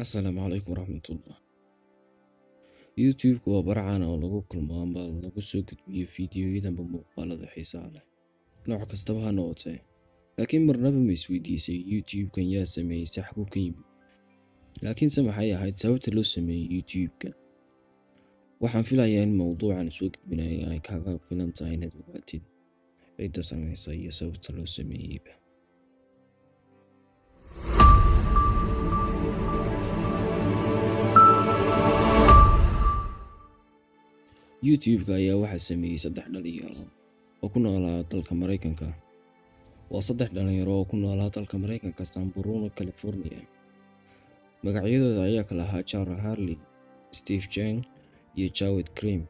Asalaamu calaykum waraxmatullah. YouTube-ku waa bar caan ah oo lagu kulmo amba lagu soo gudbiyo fiidiyowyada amba muuqaalada xiisaha leh, nooc kastaba ha noqotee. Laakiin marnaba ma isweydiisay YouTube-kan yaa sameeyey, sax buu ka yimid? Laakiinse maxay ahayd sababta loo sameeyey YouTube-ka? Waxaan filayaa in mowduucan soo gudbinaya ay kaaga filan tahay inaad ogaatid cidda sameysay iyo sababta loo sameeyeyba. YouTube-ka ayaa waxaa sameeyey saddex dhalinyaro oo ku noolaa dalka Maraykanka. Waa saddex dhalinyaro oo ku noolaa dalka Maraykanka, San Bruno, California. Magacyadooda ayaa kala ahaa Charles Harley, Steve Chen iyo Jawed Karim.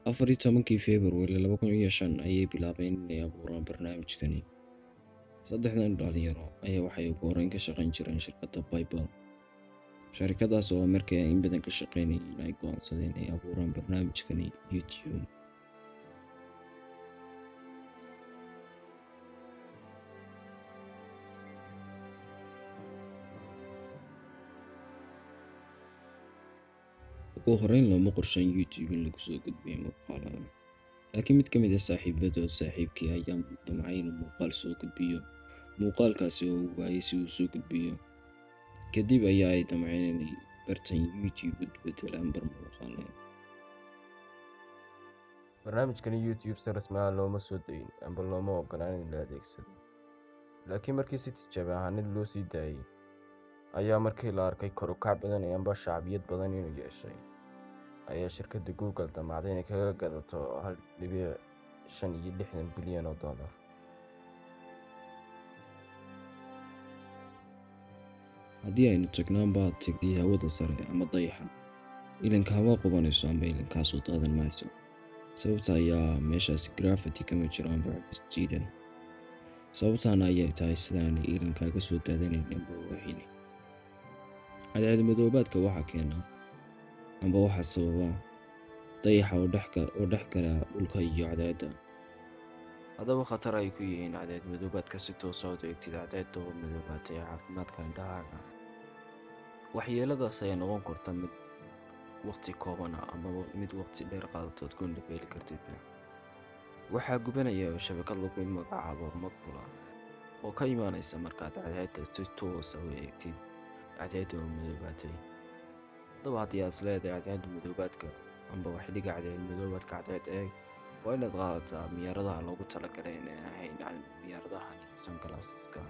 14-kii February 2005 ayay bilaabeen inay abuuraan barnaamijkani. Saddexdan dhalinyaro ayaa waxay ugu horreyn ka shaqayn jireen shirkadda PayPal. Sharikadaas oo markii ay in badan ka shaqaynayeen ay go'aansadeen inay abuuraan barnaamijkani YouTube. Ugu horreyn looma qorsheyn YouTube in lagu soo gudbiyo muuqaalada, laakiin mid ka mid ah saaxiibadood saaxiibkii ayaa damcay inuu muuqaal soo gudbiyo, muuqaalkaasi oo uu waayay si uu soo gudbiyo. Kadib ayaa ay damceen inay bartan YouTube u beddelaan bar muuqaaleed. Barnaamijkani YouTube si rasmi ah looma soo dayin amba looma ogolaan in la adeegsado, laakiin markii si tijaabo ahaaneed loo sii daayay ayaa markii la arkay kor u kac badan ee amba shacbiyad badan inuu yeeshay, ayaa shirkadda Google damacday inay kaga gadato $1.65 bilyan. Haddii aynu tagno amba aad tagtid hawada sare ama dayaxa, ilinka hawa qubanayso amba ilinkaasoo daadan mayso. Sababta ayaa meeshaasi gravity kama jiro amba cufis jiidan. Sababtaana ayay tahay sidaanay ilinkaaga soo daadanayn amba waxayni. Cadceed madoobaadka waxaa keena amba waxaa sababa dayaxa oo dhex gala dhulka iyo cadceedda. Haddaba khatar ay ku yihiin cadceed madoobaadka si toos ah u eegtid cadceedda oo madoobaatay caafimaadka indhahaaga. Waxyeeladaas ayaa noqon karta mid waqti kooban ah ama mid waqti dheer qaadato aad ku indho-beeli kartidba. Waxaa gubanaya shabakad lagu magacaabo macula oo ka imaanaysa markaad cadceedda si toos ah u eegtid cadceedda oo madoobaatay. Haddaba haddii aad is leedahay cadceedda madoobaadka amba xilliga cadceed madoobaadka cadceed eeg, waa inaad qaadataa miyaaradaha loogu talagalay inay ahayn miyaaradahani sunglasseska.